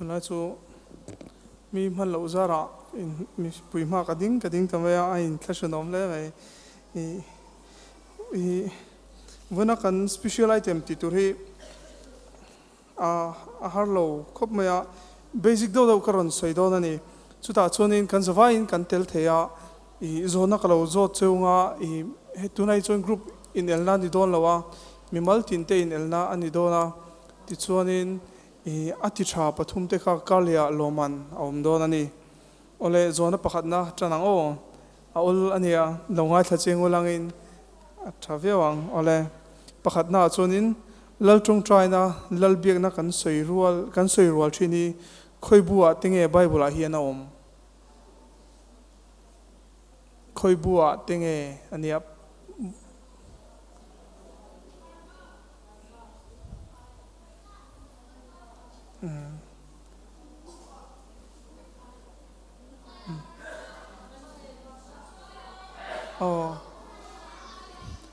Tunlai chu mi hman loh zarah in mipui hma ka ding ka ding ta mai a, a inthlahrunawm hle mai. Ih ih vawiina kan special item tih tur hi a a har lo khawp mai a, basic deuh deuh ka rawn sawi dawn a ni. Chutah chuanin kan zavaiin kan tel thei a, ih zawhna ka lo zawt cheu nga ih he tunah hi chuan group inelna a ni dawn lo a, mimal tinte inelna a ni dawn a, tichuanin Ih, a ti tha pathum te kha Karleh-ah lawmman a awm dawn a ni. Awle, zawhna pakhatna tan ang aw. A awl a nia, lo ngaithla che ngul angin a tha viau ang. Awle, pakhatnaah chuanin Lal tawngtaina, Lal biakna kan sawi rual, kan sawi rual thin hi khawi buah te nge Bible-ah hian a awm? Khawi buah te nge a nia? Aw.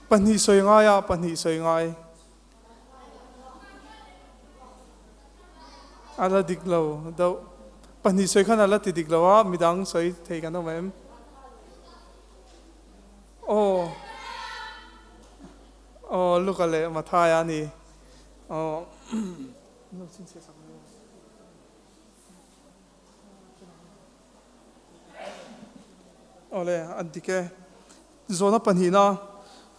Pahnih sawi ngai a, pahnih sawi ngai. A la dik lo deuh. Pahnih sawi khan a la ti dik lo a, midang sawi thei kan awm em? Aw. Aw, Luka leh Mathaia a ni. Aw. Aw le, a dik e. Zawhna pahnihna,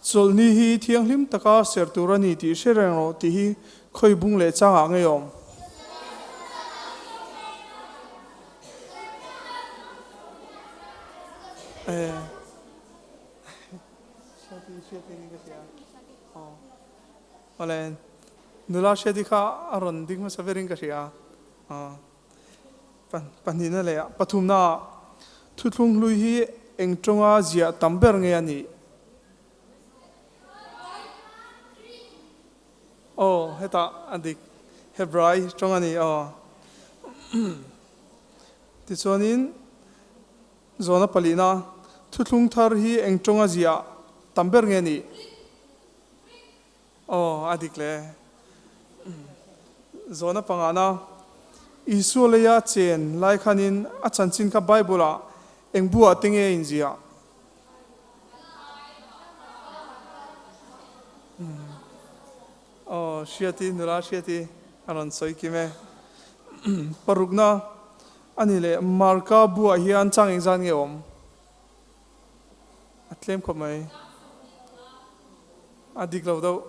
Chawlhni hi thianghlim taka ser tur a ni tih hre reng rawh tih hi khawi bung leh changah ngei awm? E. Awle, nula Hriati kha a rawn ding hmasa berin ka hria a. Pahnihna leh pathumnaah thuthlung hlui hi eng tawnga ziah tam ber nge a nih? Aw, hetah a dik. Hebrai tawng a ni aw. Tichuanin. Zawhna palihna, Thuthlung thar hi eng tawnga ziah tam ber nge nih? Aw, a dik le. Zawhna pangana, Isua leia chen lai khanin a chanchin kha Bible-ah eng buah te nge a inziah? Aw, Hriati, nula Hriati a rawn sawi kim e. Parukna, A ni leh, Marka buah hian chang engzat nge awm? A tlem khawp mai. A dik lo deuh.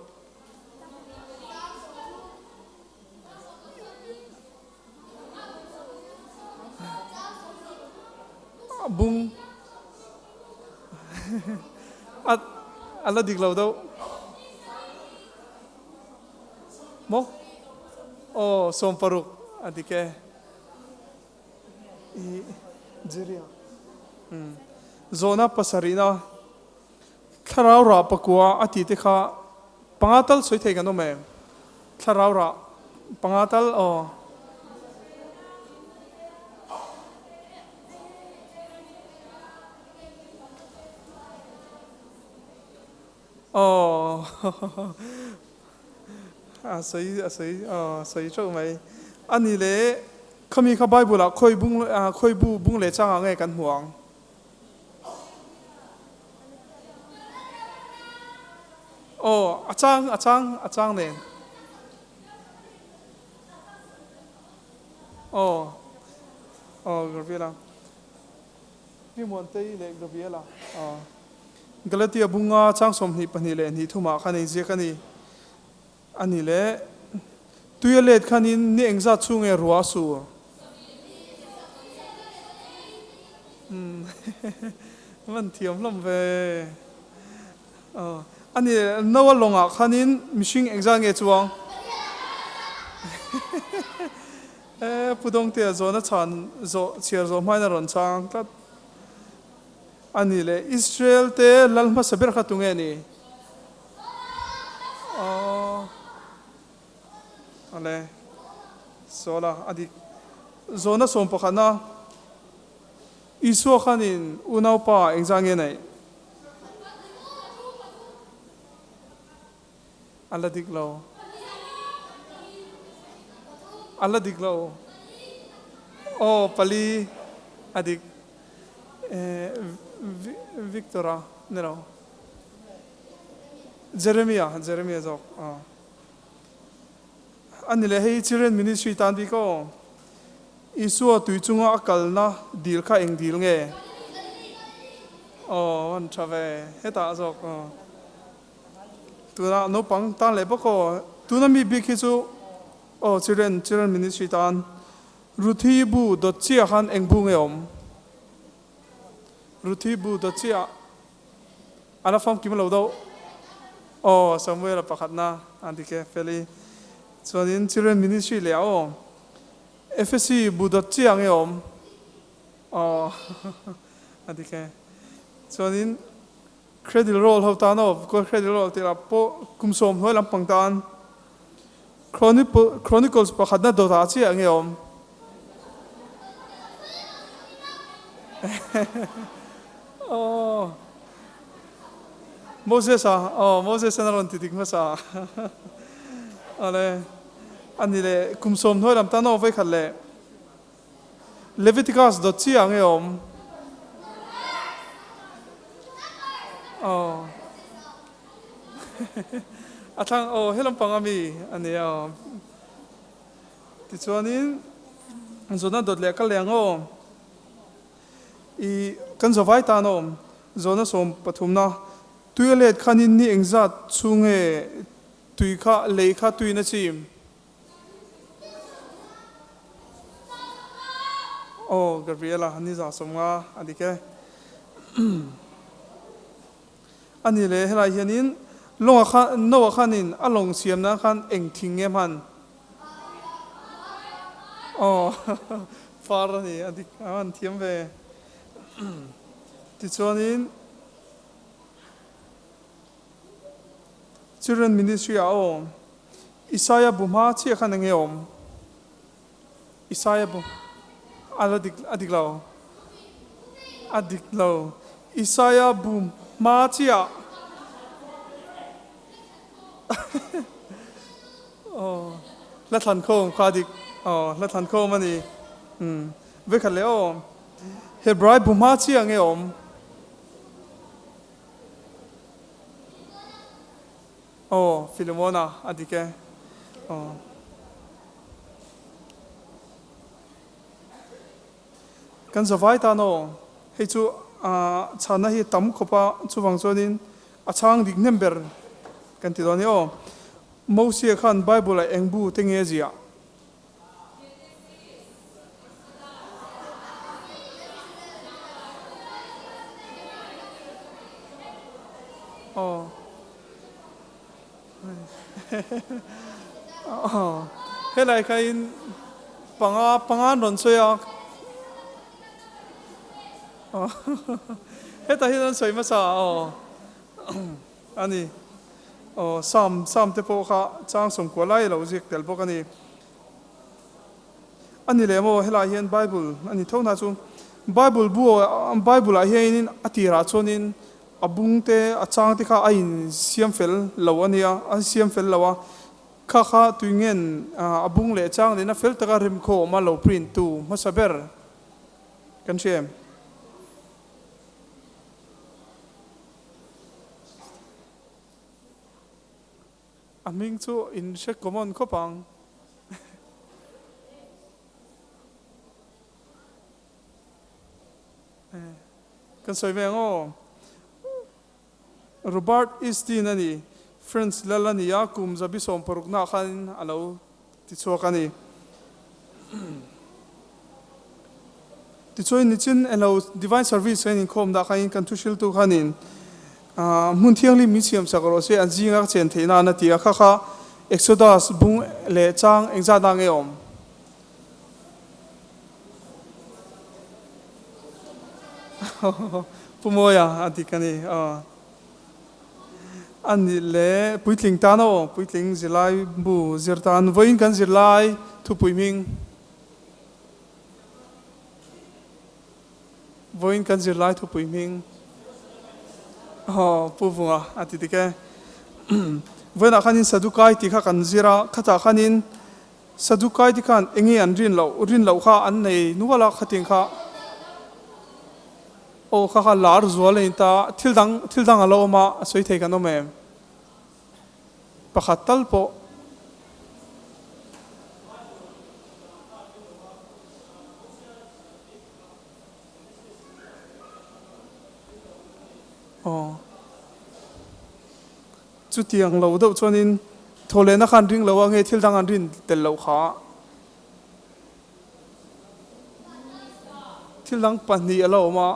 A bung. A a la dik lo deuh. Maw? Aw, 16 a dik e. Zawhna pasarihna thlarau rah pakua a tih te kha panga tal sawi thei kan awm em? Thlarau rah panga tal aw. Aw a sawi a sawi aw sawi teuh mai. A ni le khami kha Bible ah khawi bung khawi bu bung leh changah nge kan hmu ang? Aw a chang a chang a chang nen. Aw aw Gabriela. Pi Muantei leh Gabriela Galatia bunga chang 22 leh hnih thumah khan inziak a ni. A ni leh, tui a let khanin ni engzat chu nge ruah a sur? Umm, van thiam hlawm ve. A ni, Noah lawngah khanin mihring engzat nge chuang? E, Pu Dawngtea zawhna chhan zawh chhiar zawh hmain a rawn chhang tlat a ni le. Israel te lal hmasa ber kha tunge ni? Aw, ale, Sawla a dik. Zawhna sawm pakhatna, Isua khanin unaupa engzah nge neih? A la dik lo. A la dik lo. Aw pali a dik Victor-a ni lo Jeremy-a Jeremy-a zawk aw a ni leh hei Children Ministry tan bik aw Isua tui chunga a kalna dil kha eng dil nge? Aw an tha ve hetah zawk aw. Tuna naupang tan leh bawk aw. Tuna mi bik hi chu aw Children Children Ministry tan Ruthi bu dawt chiah khan eng bu nge awm? Ruthi bu dawt chiah a la famkim lo deuh aw Samuel-a pakhatna a dik e Feli. Chuanin Children Ministry leh aw Ephesi bu dawt chiah nge awm? Aw a dik e. Chuanin Cradle roll ho tan aw, kawl cradle roll tih lah pawh kum sawm hnuai lampang tan Chronicles pakhatna dawtah chiah nge awm? Aw Moses a, aw Moses an a rawn ti dik hmasa Awle, ani leh kum sawm hnuai lam tan aw vawikhat leh. Leviticus dawt chiah nge awm? Aw. A thlang aw he lampang ami a ni aw. Tichuanin zawhna dawt leh ka leng aw. I kan zawhvai tan aw. Zawhna sawm pathumna tui a let khanin ni engzat chhung nge tui kha lei kha tuiin a chim? Aw Gabriela ni za 50 a dik e. A ni le helai hianin lawnga khan Noah khanin a lawng siam nan khan eng thing nge hman? Aw far a ni a dik a han thiam ve. Tichuanin Children Ministry ah aw Isaia bu hma chiah khan enge awm? Isaia bu a la dik a dik lo a dik lo Isaia bu hma chiah aw hla thlan khawm kha a dik aw hla thlan khawm a ni umm vekhat leh aw Hebrai bu hma chiah enge awm? Aw, Philemona a dik e. Aw. Kan zavai tan aw. Hei chu chhanna hi tam khawp a, chuvang chuanin a chhang dik hnem ber kan ti dawn e aw. Mosia khan Bible-ah eng bu te nge ziah? Aw. Helai kha in panga panga an rawn sawi a. Hetah hian an sawi hmasa a aw. A ni. Aw, Sam, Sam te pawh kha chang sawmkua lai a lo ziak tel bawk a ni. A ni leh maw, helaiah hian Bible a ni tho na chu. Bible bu, Bible ah hianin a tirah chuanin a bung te, a chang te kha a insiam fel lo a nia, a insiam fel lo a. Kha kha tuingen a bung leh chang nena fel taka remkhawm a lo print tu hmasa ber kan hria em? A hming chu in hre common khawp ang. Kan sawi ve ang aw. Robert Eastin a ni. French lal a ni a, kum zabi 60 nah khan a lo tichhuak a ni. Tichuan nichin elo Divine Service kan inkhawm dah khanin kan thuhriltu khanin hmun thianghlim min siam sak rawh se an zinga ka chen theih nan a ti a, kha kha Exodus bung leh chang engzat ah nge awm? Pu Mawia a dik a ni. A nih leh puitling tan aw, puitling zirlai bu zir tan vawiin kan zirlai thupui hming. Vawiin kan zirlai thupui hming aw Pu Vunga a ti dik e. Vawiinah khanin Sadukai tih kha kan zir a, khatah khanin. Sadukai te khan enge an rin loh, rin loh kha an nei nual a khatin kha aw kha kha lar zual a ni ta, thil dang thil dang a lo awm a, a sawi thei kan awm em? Pakhat tal pawh. Aw. Chutiang lo deuh chuanin thawhlehna khan ring lo a nge thil dang an rin tel loh kha. Thil dang pahnih a la awm a.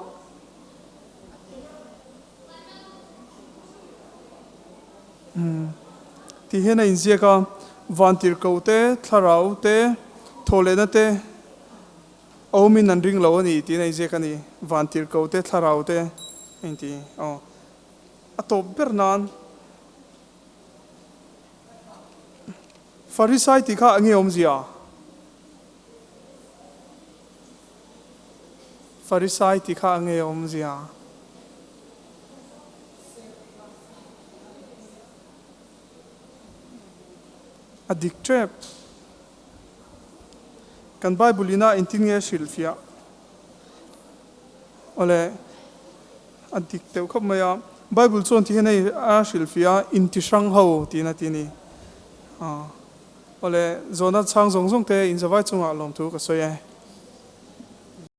Tih hian a inziak a, Vantirhkoh te, Thlarau te, thawhlehna te awmin an ring lo a ni tiin a inziak a ni. Vantirhkoh te, Thlarau te a inti. Aw. A tawp ber nan Farisai tih kha enge awmzia? Farisai tih kha enge awmzia? A dik tep. Kan Bible ina engtin nge a hrilhfiah? Awle. A dik deuh khawp mai a, Bible chuan ti hian hei a hrilhfiah a, inti hrang ho tiin a ti a ni. Awle, zawhna chhang zawng zawng te inzavai chungah lawmthu ka sawi e.